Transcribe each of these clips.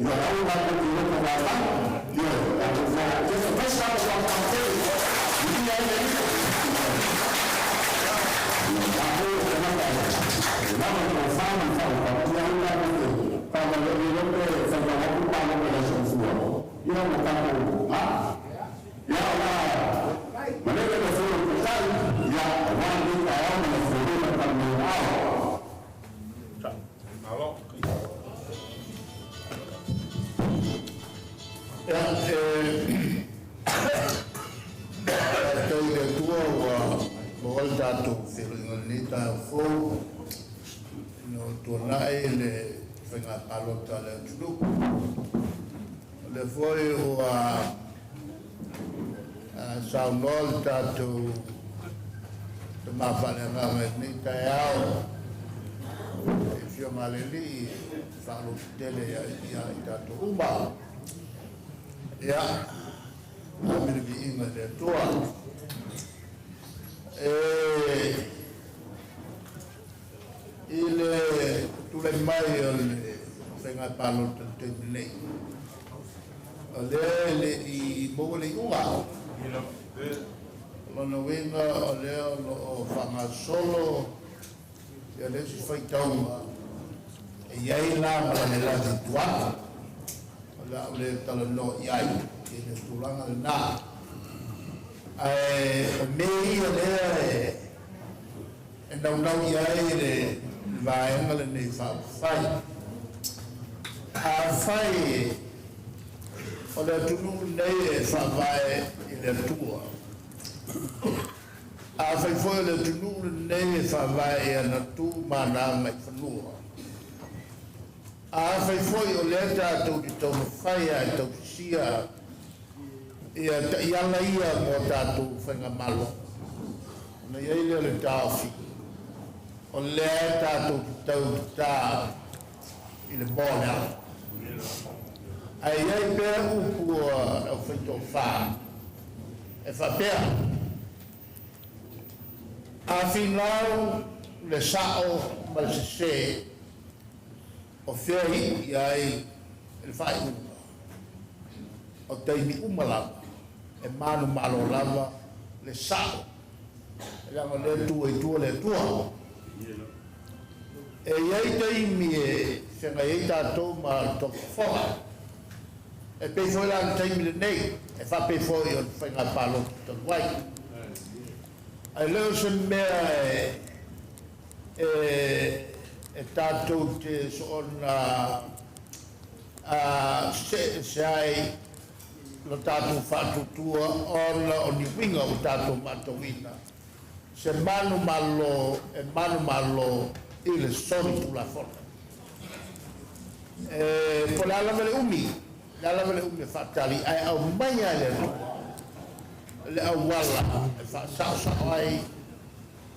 Ia, e faafetai i le Atua ua maua le tatou feiloaiga i lenei taeao fou ina ua tuanai le faiga palota a le atunuu. O lea foi ua saunoa le tatou Tama Faaleagaga i lenei taeao i Afioga a le Alii e faalototele ia i tatou uma. Ia, ame le viiga i le Atua. E i le tulai mai o le faiga palota i le taimi nei, o lea e le i maua le iuga. O lona uiga o lea o lo o faagasolo ia le isi faitauga e i ai la ma lalelagi i tua atu. O le a ou le talanoa i ai i le tulaga lena. Ae o mea ia lea e naunau i ai le Vaega lenei Faaupufai. Afai o le atunuu lenei e faavae i le Atua, afai foi o le atunuu lenei e faavae i ana tu ma ana agaifanua, afai foi o lea tatou te taumafai lava e tausisia ia taiala ia mo a tatou faigamalo, ona i ai lea o le taofi, o lea tatou te tautatā i le moa o le ala. Ae i ai pea upu a le aufaitofa e faapea, A finau le sa'o ma le sesē, o fea e iu i ai le faaiuga? O taimi uma lava e manumalo lava le sa'o, leaga o lea e tu ai i tua le Atua. E i ai taimi e feagai ai tatou ma le tofofoga, e pei foi la le taimi lenei, e faapei foi o le faiga palota talu ai. Ae le o se mea e tatou te soona se'e ai lo tatou faatuatua ona o ni uiga ua tatou matauina se manumalo e manumalo i le solitulafono. E po o le a lava le umi, le a lava le umi e faatali, ae aumai lava e le Atua le auala e faasaosao ai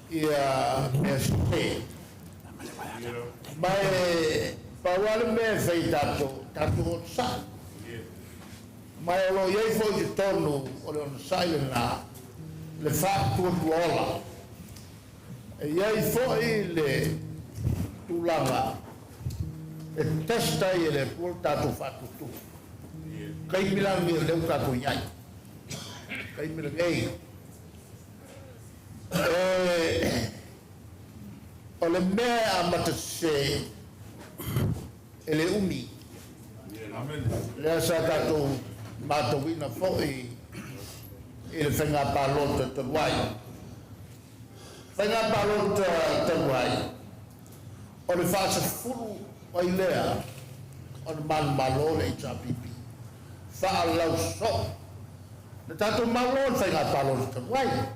ia mea sese. Ma e pau lava le mea e fai e tatou, tatou onosai. Ma o lo o i ai foi i totonu o le onosai lena le faatuatuaola. E i ai foi le tulaga e test ai e le Atua le tatou faatuatua. Taimi la lenei o lea ua tatou i ai. Taimi lenei. E, o le mea e amata sesē e le umi. Lea sa tatou matauina foi i le faiga palota talu ai. Faiga palota talu ai, o le faasefulu ai lea ona manumalo le HRPP. Faalauso. Na tatou malo le faiga palota talu ai.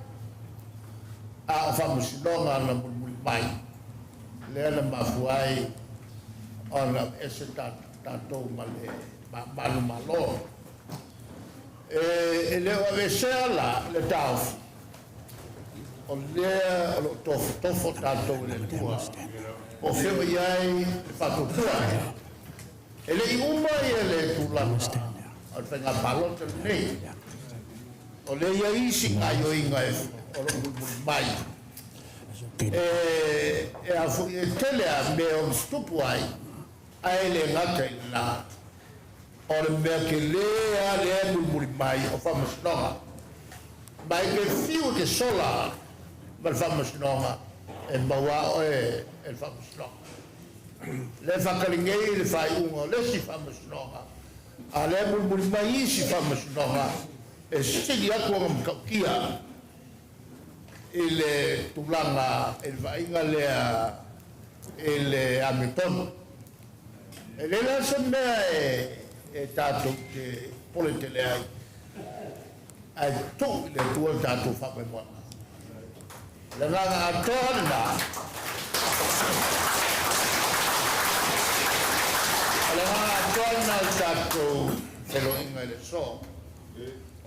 A o faamasinoga na mulimuli mai, lea na mafua ai ona ese tatou ma le manumalo. E le o aveesea la le taofi, o lea o lo o tofotofo tatou e le Atua, po o fea o i ai le faatuatua. E le i uma ia le tulaga o le faiga palota lenei. O lea e i ai isi gaoioiga o lo o mulimuli mai. E a foi e tele a mea o tutupu ai, ae le gata i lena. O le mea kelē lava lea e mulimuli mai o faamasinoga. Ma e te fiu e te sola ma le faamasinoga, e maua lava oe e le faamasinoga. Lea e faatali nei le faaiuga o le isi faamasinoga, a o lea e mulimuli mai isi faamasinoga e sili atu ona matautia i le tulaga i le vaaiga lea i le amiotonu. E leai la se mea e tatou te popole tele ai, ae tuu i le Atua le tatou faamoemoega. O le agaga atoa lena, o le agaga atoa lena o le tatou feloaiga i le aso.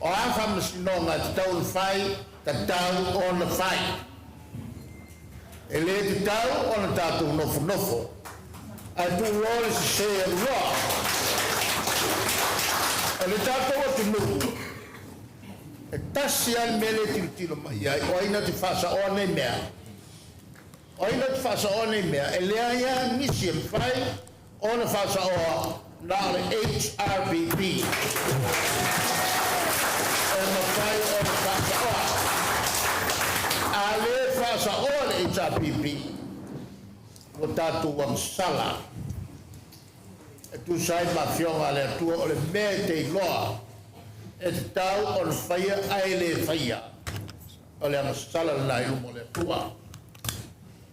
O a faamasinoga e tatau ona fai, tatau ona fai. E le tatau ona tatou nofonofo ae tuuloa le sesē e alu loa. O le tatou atunuu, e tasi lava le mea lea e tilotilo mai i ai, o ai na te faasaoa nei mea? O ai na te faasaoa nei mea? E leai lava nisi e mafai ona faasaoa, na o le HRPP e mafai ona faasaoa. A le faasaoa le HRPP, ua tatou agasala e tusa ai ma afioga a le Atua. O le mea e te iloa e tatau ona faia ae le faia, o le agasala lena i luma o le Atua.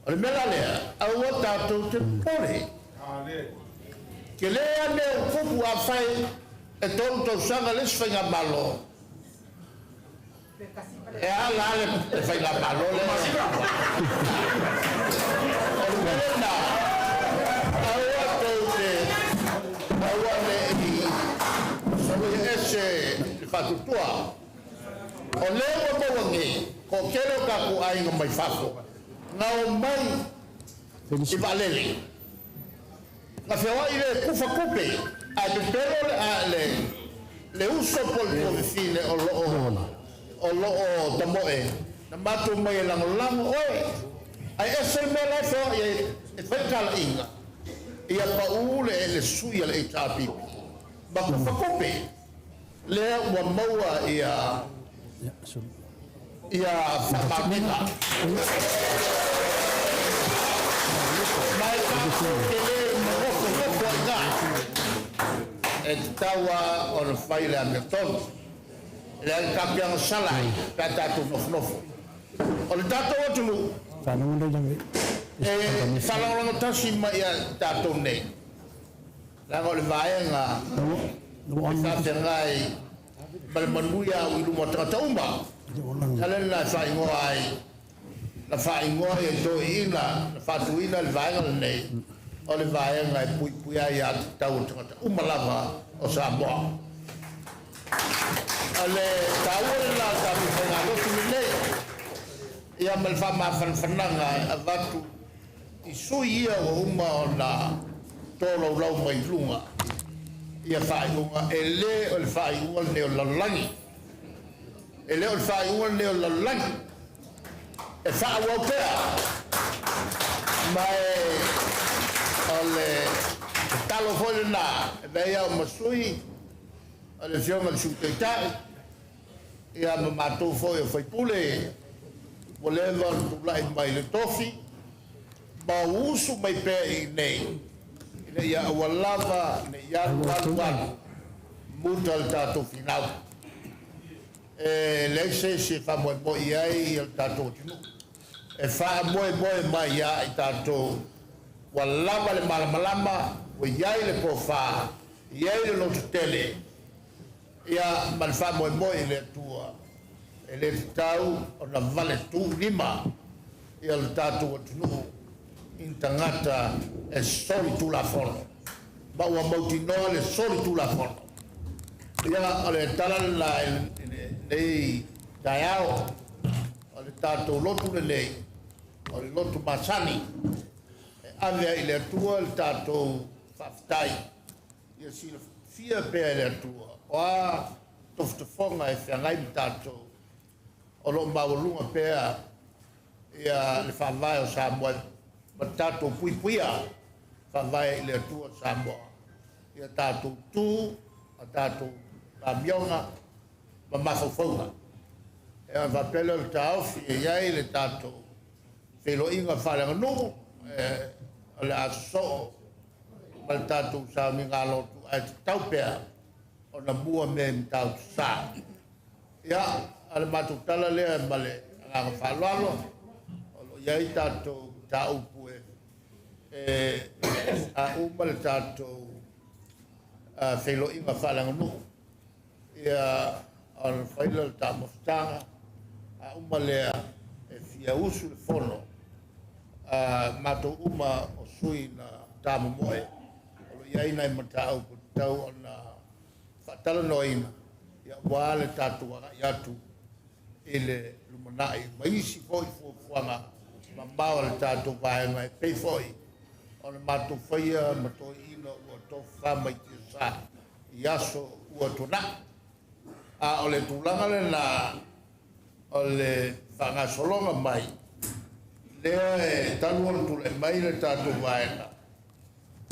O le mea la lea, aua tatou te popole. Ke le a mea o tupu, afai e 3 tausaga le isi faigamalo, e ala le faigamalo lea. O le mea lena, aua tou te aua ne i soia ese le faatuatua. O lea ua maua nei, toatele o tatou aiga mai fafo na o mai i vaalele, na feoai le tufa tupe, ae pepelo le le uso po le tuafafine o loo tamoe na matou mai e lagolago oe, ae ese le mea la e feoai ai e fai talaiga ia pau le sui a le HRPP ma tufa tupe. Lea ua maua ia faamaoniga ma e tatou te le nofonofo ai ga e tatau lava ona fai le amiotonu. Le tatou agasala ai pe a tatou nofonofo. O le tatou atunuu e faalagolago tasi mai ia tatou nei, leaga o le vaega e faafeagai ma le manuia au i luma o tagata uma. Ale lena e faaigoa ai, na faaigoa ia toeaiina na faatuina le vaega lenei, o le vaega e puipui ai ia tatau o tagata uma lava o Samoa. O le taua lena o tatou faigalotu lenei ia ma le faamafanafanaga e avatu i sui ia ua uma ona tolaulau mai luga ia faaiuga. E lē o le faaiuga lenei o le lalolagi, e lē o le faaiuga lenei o le lalolagi, e faaauau pea. Ma e o le tatalo foi lena e vei au ma sui o le afioga le Sui Taitai ia ma matou foi o faipule ua leva ona tulai mai le tofi ma usu mai pea i nei, ina ia aua lava ne i alu alu alu muta le tatou finau. E leai se isi e faamoemoe i ai ia le tatou atunuu, e faamoemoe mai ia i tatou. Ua lava le malamalama, ua i ai le tofa, i ai le lototele ia ma le faamoemoe i le Atua. E le tatau ona vale tuulima ia le tatou atunuu i ni tagata e soli tulafono, ma ua mautinoa le soli tulafono. Ia, o le tala lena i lenei taeao. O le tatou lotu lenei, o le lotu masani e ave ai i le Atua le tatou faafetai. Ia silafia pea e le Atua o a tofotofoga e feagai ma tatou, o loo maualuga pea ia le faavae o Samoa ma tatou puipuia faavae i le Atua Samoa. Ia tatou tu a tatou amioga ma mafaufauga. E ona faapea lea o le taofi e i ai le tatou feiloaiga faaleaganuu, o le a sosoo ma le tatou sauniga lotu, ae tatau pea ona mua mea i Matautu Sa. Ia, o le matou tala lea ma le agaga faaaloalo, o lo o i ai tatou mataupu e a uma le tatou feiloaiga faaleaganuu, ia ona fai lea o le taumafataga, a uma lea e fia usu le fono a matou uma o sui na tamomoe, o lo o i ai nai mataupu tatau ona faatalanoaina, ia aua le tatou agai atu i le lumanai ma isi foi fuafuaga mamao a le tatou vaega e pei foi ona matou faia ma toeaiina ua tofafa mai tiasa i aso ua tuanai. A o le tulaga lena o le faagasologa mai lea e talu ona tulai mai le tatou vaega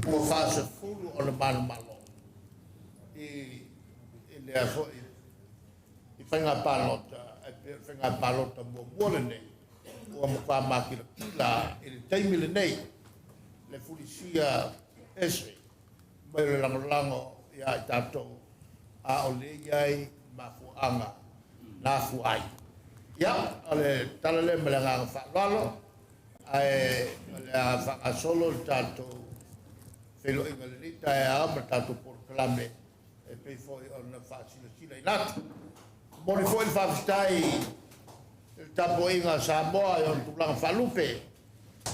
ua 40 ona manumalo i lea foi i faiga palota, e pei o le faiga palota muamua lenei ua matua makilatila i le taimi lenei le fulisia ese mai o le lagolago ia i tatou, a o le i ai mafuaaga na afua ai. Ia, o le tala lea ma le agaga faaaloalo, ae o le a faagasolo le tatou feiloaiga lenei taeao ma le tatou polokalame e pei foi ona faasilasila ina atu. Momoli foi le faafetai i le tapuaiga a Samoa i ona tulaga faalupe,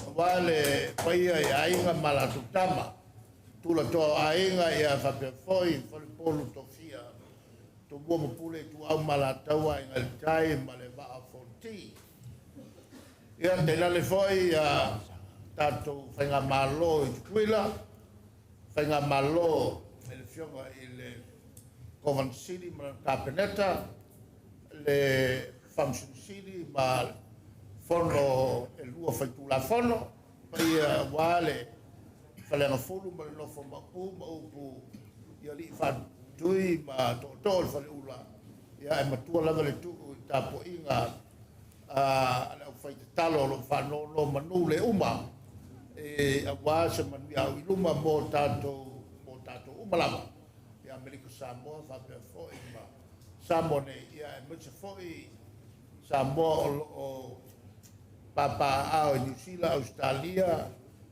aua le paia i aiga ma latou tama, tulatoa o aiga, ia faapea foi faleupolu tofia, Tumua ma Pule, Ituau ma Alataua, Aiga i le Tai ma le Vaa o Fonoti. Ia, tainane foi ia tatou faigamalo i Tutuila, faigamalo i le afioga i le Kovana Sili ma lana Kapeneta, le Faamasino Sili ma le Fono e lua Faitulafono, paia aua le Faleagafulu ma le nofo a Maopu ma upu i alii faatui ma tootoo o le Faleula, ia ae matua lava le tuu i le tapuaiga a le aufaitatalo o lo o faanonomanu le uma aua se manuia au i luma mo tatou uma lava i Amerika Samoa faapea foi ma Samoa nei, ia aemaise foi Samoa o lo o papaaao i Niu Sila, Ausetalia,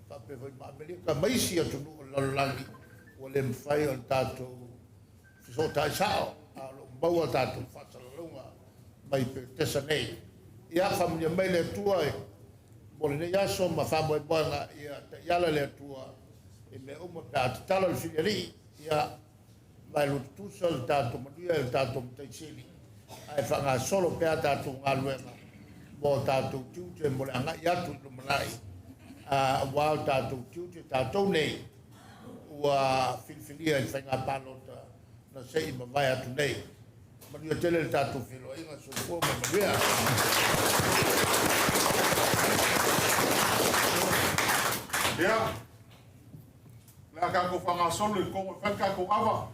faapea foi ma Amerika ma isi atunuu o le lalolagi ua le mafai ona tatou fesootai sao, a o lo o maua tatou faasalalauga mai Petesa nei. Ia faamanuia mai le Atua mo lenei aso ma faamoemoega, ia taiala le Atua i mea uma pe a tatalo le filialii, ia vaelua tutusa le tatou manuia e le tatou Matai Sili, ae faagasolo pea tatou galuega mo tatou tiute mo le agai atu i lumanai, aua o tatou tiute tatou nei ua filifilia i faiga palota na se i mavae atu nei. Manuia tele le tatou feiloaiga, soifua ma manuia. Ia, le a tatou faagasolo i totonu e fai le tatou ava.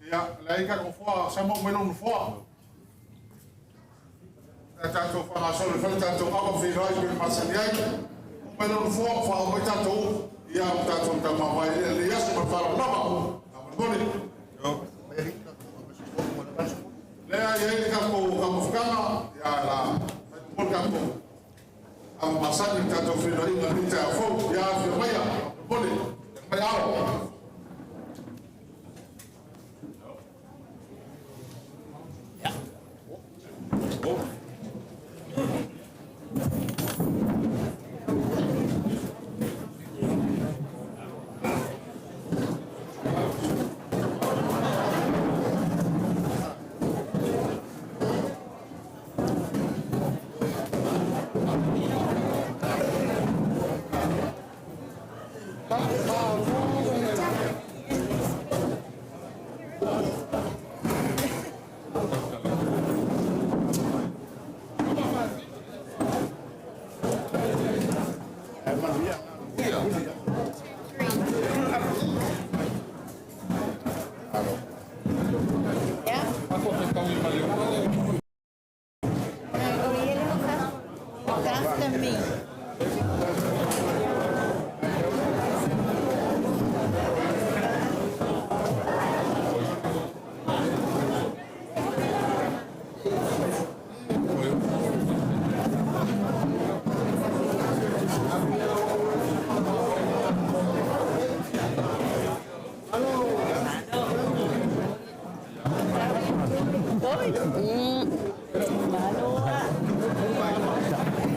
Ia, le a i tatou foa, sama mai lou nofoa. Le a tatou faagasolo e fai le tatou ava feiloai pei ona masani ai. Mai lou nofoa, faaoo mai tatou upu. Ia, o tatou tamāvai i lenei aso ma le faaaloalo lava. Faamolemole. Lea i ai le tatou taumafataga, ia la fai mo le tatou ava masani le tatou feiloaiga i lenei taeao fou. Ia, afio maia, faamolemole, mai ao.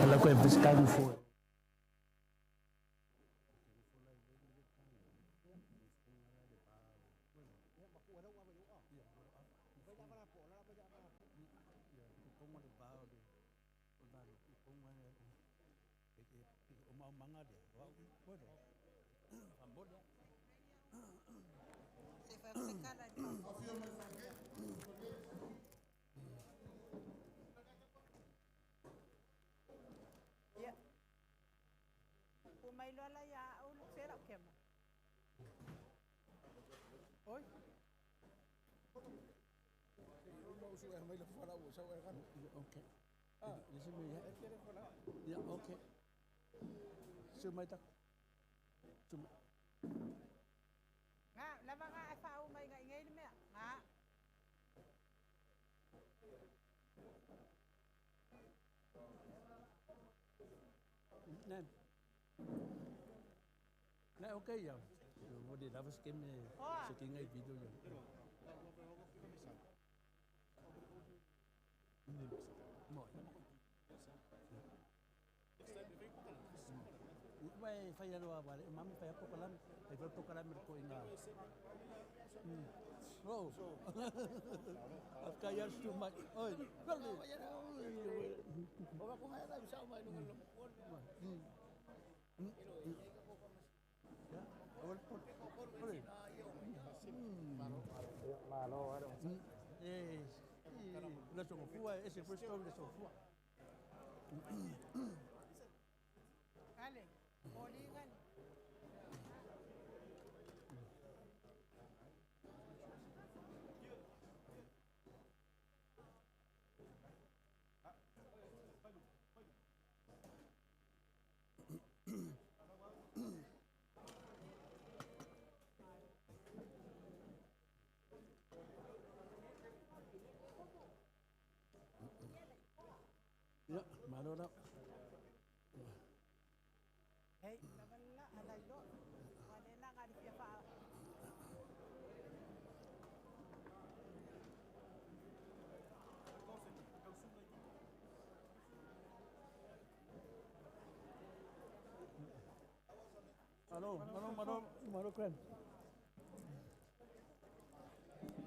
La ko e viskan fo. Okay. Yeah, okay. Sumai tak. Sumai. Nga, lava nga e whaau mai ngai ngai mea. Nga. Nè. Nè okay ya. Mo di lava skem ne se ki ngai video ya. Mo. Wai whai aloa wale, mami whai apo kalame, whai whai apo kalame ko inga. Oh. I've got too much. Oi, Le songo ese fue le songo Ale, oli Ya, malo la. Hey, lava la alai lo. Wale la nga di fia wha. Malo, malo, malo, malo kren.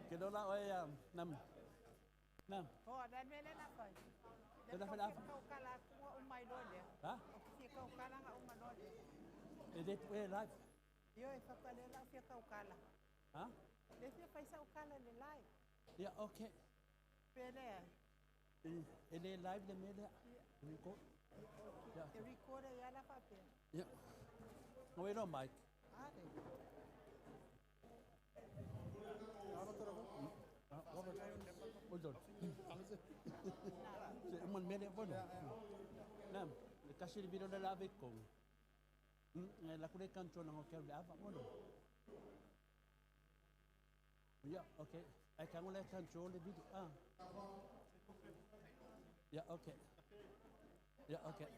Ke do la oi nam. Nam. Ho, dan mele na fai. Le na fai la. Kau kala ku o mai lo le. Ha? O fia kau kala nga o mai lo le. E de e live. Yo e whakale la fia kau kala. Ha? Le fia faisa o kala le live. Ya, okay. Pele. E le live le mele. Record. Ya. E record ya la whape. Ya. Ngoi lo mic. Ale. Hold on. Se man mele bueno. Nam, le kasi le video la ave con. La kule kancho na ngokel le ava bueno. Yeah, okay. I can only control the video. Ah. Yeah, okay. Yeah, okay.